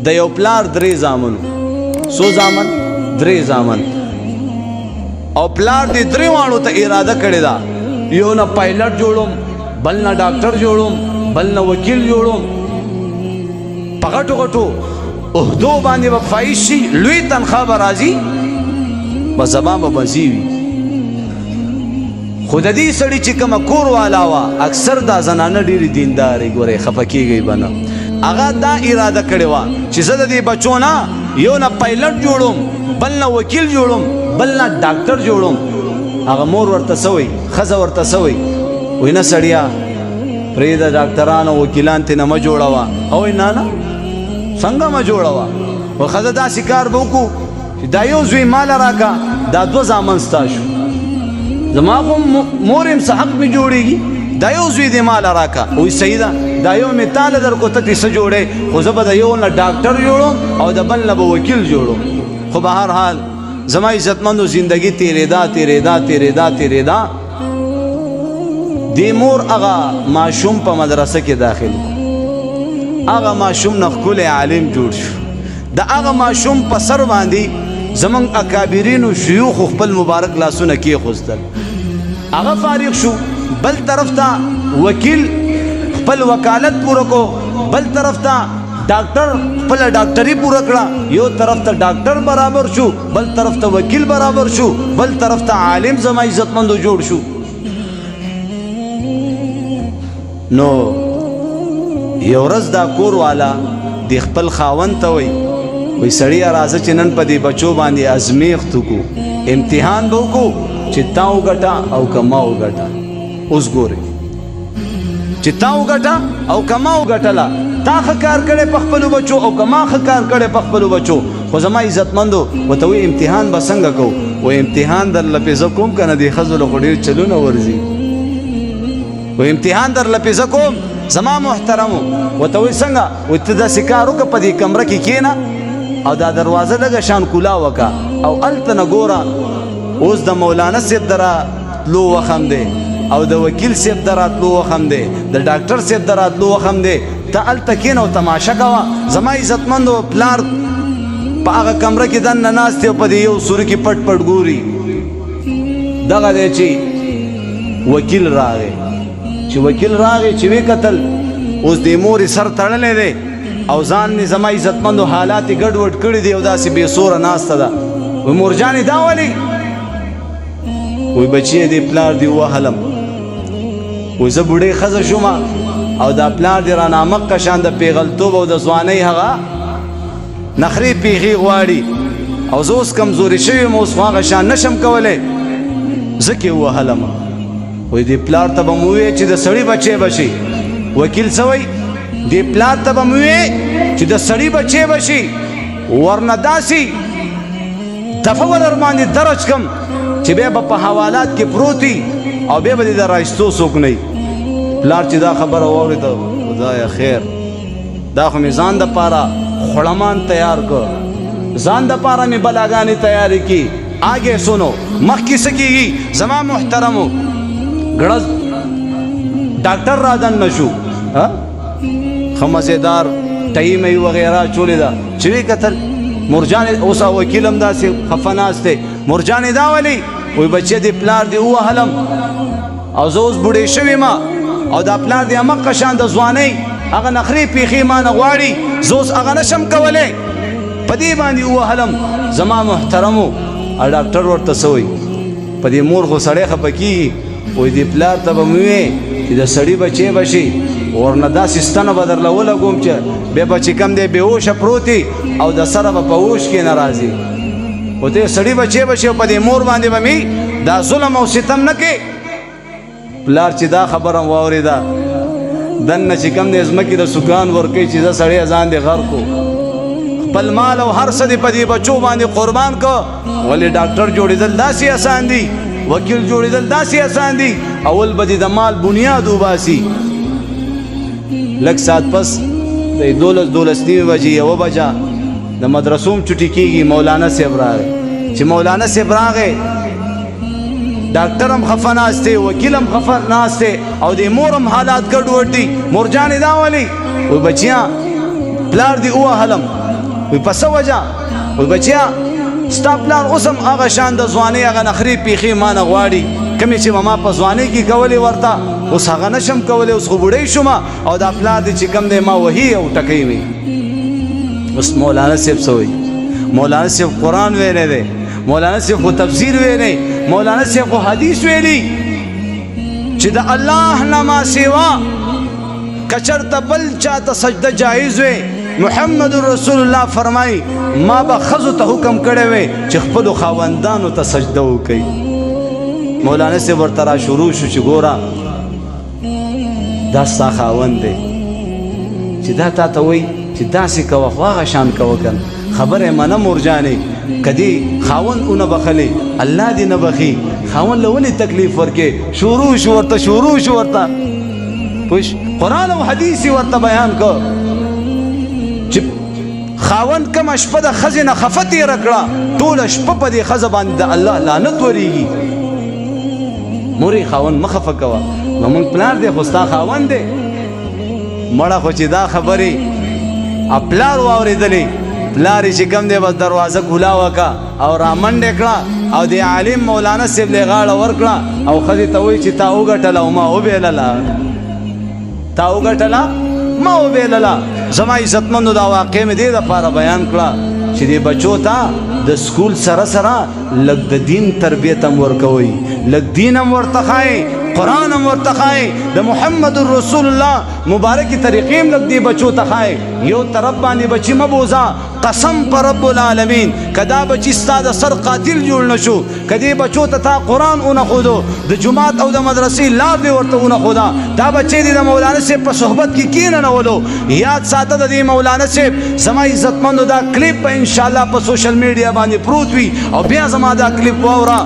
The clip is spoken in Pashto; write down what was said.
د یو پلار درې زامنو. څو زامن؟ درې زامن. او پلار دې درې واړو ته اراده کړې ده، یو نه پایلټ جوړوم، بل نه ډاکټر جوړوم، بل نه وکیل جوړوم. په غټو غټو عهدو باندې به فایز شي، لوی تنخوا به راځي، به زما به مزي وي. خو د دې سړي چې کومه کور والا وه، اکثر دا زنانه ډېرې دیندارې، ګورئ خفه کېږئ به نه، هغه دا اراده کړې وه چې زه د دې بچو نه یو نه پایلټ جوړوم، بل نه وکیل جوړوم، بل نه ډاکټر جوړوم. هغه مور ورته څه وایي، ښځه ورته څه وایي؟ وایي نه سړیه پرېږده، ډاکټران او وکیلان ترې نه مه جوړوه. او وایي نه نه څنګه مه جوړوه؟ وایي ښځه داسې کار به وکړو چې دا یو زوی ماله راکه، دا دوه زامن ستا شو، زما خو مور یم، څه حق مې جوړېږي، دا یو زوی دې ماله راکه. وایي صحیح ده، دا یو مې تاله درکو، ته ترې څه جوړې، خو زه به د یو نه ډاکټر جوړوم او د بل نه به وکیل جوړوم. خو به هر حال زما عزتمندو زندگی تېرېده تېرېده تېرېده تېرېده. دې مور هغه ماشوم په مدرسه کې داخل، هغه ماشوم نه ښکلی عالم جوړ شو. د هغه ماشوم په سر باندې زمونږ اکابرینو شیوخو خپل مبارک لاسونه کېښوستل، هغه فارغ شو. بل طرف ته وکیل خپل وکالت پوره کو، بل طرف ته ډاکټر خپل ډاکټري پوره کړه. یو طرف ته ډاکټر برابر شو، بل طرف ته وکیل برابر شو، بل طرف ته عالم زما عزتمندو جوړ شو. نو یو ورځ دا کور والا د خپل خاوند ته وایي، وایي سړیه راځه چې نن په دې بچو باندې ازمیښت وکړو، امتحان به وکړو چې تا وګټه او که ما وګټه. اوس ګورئ چې تا وګټه او که ما وګټله، تا ښه کار کړی په خپلو بچو او که ما ښه کار کړی په خپلو بچو. خو زما عزتمندو ورته وایي امتحان به څنګه کوو؟ وایي امتحان درله پې زه کوم که نه، دې ښځو له خو ډېر چلونه ورځي. وایي امتحان درله پې زه کوم زما محترمو. ورته وایي څنګه؟ وایي ته داسې کار وکړه، په دې کمره کې کښېنه او دا دروازه لږه شان کولا وکړه او هلته نه ګوره. اوس د مولانا صاحب د راتلو وخت دی او د وکیل صاحب د راتلو وخت دی، د ډاکټر صاحب د راتلو وخت دی، ته هلته کښېنه او تماشه کوه. زما عزتمندو پلار په هغه کمره کې دننه ناست دی او په دې یو سوري کې پټ پټ ګوري. دغه دی چې وکیل راغی، چې وکیل راغی چې ویې کتل اوس دې مور یې سر تړلی دی او ځان مې زما عزتمندو حالات یې ګډوډ کړي دي او داسې بې سوره ناسته ده. وایي مورجانې دا ولې؟ وایي بچیه دې پلار دې ووهلم، وایي زه بوډۍ ښځه شوم او دا پلار دې رانه همقه شان د پیغلتوب او د ځوانۍ هغه نخرې پیغې غواړي او زه اوس کمزوري شوی یم، اوس خو هغه شان نشم کولی، ځکه یې ووهلم. وایي دې پلار ته به مو ووایې چې د سړي بچی به شي. وکیل څه وایي؟ دې پلار ته به مو ووایې چې د سړي بچی به شي، ورنه داسې دفعه به در باندې درج کم چې بیا به په حوالات کې پروت وي او بیا به دې د راایستو څوک نه وي. پلار چې دا خبره واورېده، خدایه خیر، دا خو مې ځان دپاره خړمان تیار کړ، ځان دپاره مې بلاګانې تیارې کړي. آګې سنو مخکې څه کېږي زما محترمو؟ ګړز ډاکټر را دننه شو، ښه مزېدار ټۍ مۍ وغیره اچولې ده. چې ویې کتل مورجانې، اوس وکیل هم داسې خفه ناست دی. مورجانې دا ولې؟ وایي بچیه دې پلار دې ووهلم او زه اوس بوډۍ شوې ما او دا پلار دې همقه شان د ځوانۍ هغه نخرې پیښې ما نه غواړي، زه اوس هغه نشم کولی، په دې باندې ووهلم. زما محترمو ډاکټر ورته څه وایي؟ په دې مور خو سړی خفه کېږي. وایي دې پلار ته به مې ووایې چې د سړي بچی به شي، ورنه داسې ستنه به درله ولګوم چې بیا به چې کوم دی بېهوشه پروت او د سره به په هوش کې نه راځي. خو ته سړي بچی به شي او په دې مور باندې به مې دا ظلم او ستم نه کې. پلار چې دا خبره واورېده، دننه چې کوم دی ځمکې د سکان ورکوي چې زه سړی ځان دې غرق کو، خپل مال او هر څه دې په دې بچو باندې قربان کو. ولې ډاکټر جوړېدل داسې اسان دي، وکیل جوړېدل داسې اسان دي، اول به دې د مال بنیاد وباسي. لږ ساعت پس د 12 12:30 بجې، 1 بجه د مدرسو هم چټي کېږي. مولانا صاحب راغی. چې مولانا صاحب راغی، ډاکټر هم خفه ناست دی، وکیل هم خفه ناست دی او د مور هم حالات ګډوډ دي. مورجانې دا ولې؟ وایي بچیان پلار دې ووهلم. وی په څه وجه؟ وی بچیا، ستا پلار اوس هم هغه شان د ځوانۍ هغه نخرې پیښې ما نه غواړي، کومې چې به ما په ځوانۍ کې کولې، ورته اوس هغه نه شم کولی. اوس خو بوډۍ شوم او دا پلار دې چې کوم دی ما وهي او ټکوي مې. اوس مولانا صاحب څه وایي؟ مولانا صاحب قرآن ویلی دی، مولانا صاحب خو تفسیر ویلی، مولانا صاحب خو حدیث ویلی چې د الله نه ما سیوا کچرته بل چاته سجده جایز وي، محمد رسول الله فرمای ما به خزو ته حکم کړی وي چې خپل خاوندانو ته سجده وکړي. مولانا صاحب ورته را شروع شو چې ګوره، دا ستا خاوند دی چې دا تا ته وایي چې داسې کوه، خو هغه شان کوه که خبره منه. مورجانې، کدی خاوند اونه بخلې، الله دې نه بخي. خاوند له ولې تکلیف ورکې؟ شروع شو ورته، شروع شو ورته پوش، قرآن او حدیث ورته بیان کو چې خاوند کومه شپه د ښځې نه خفه تېره کړه، ټوله شپه په دې ښځه باندې د الله لعنت ورېږي. مورې، خاوند مه خفه کوه، زمونږ پلار دی خو ستا خاوند دی. مړه خو چې دا خبرې پلار واورېدلې، پلار یې چې کوم دی بس دروازه کولا وکړه او رامنډه کړه او د عالم مولانا صاحب له غاړه ورکړه او ښځې ته وایي چې تا وګټله او ما وبېلله، تا وګټله ما وبېلله. زما عزتمندو، دا واقع مې دې دپاره بیان کړه چې دې بچو ته د سکول سره سره لږ د دین تربیت هم ورکوئ، لږ دین هم ورته ښایئ، قرآن هم ورته ښایئ، د محمد رسول الله مبارکې طریقې هم لږ دې بچو ته ښایئ. یو طرف باندې بچي مه بوځه. قسم پر رب العالمین، کدا بچی ستا د سر قاتل جوړ نشو، کدی بچو ته تا قرآن اونه خودو، د جماعت او د مدرسې لار دی ورته اونه خودا، دا بچی دی د مولانا صاحب په صحبت کې کینه نه ولو، یاد ساته د دې مولانا صاحب. زما عزتمندو، دا کلیپ به ان شاء الله په سوشل میډیا باندې پروت وي او بیا زما دا کلیپ واوره.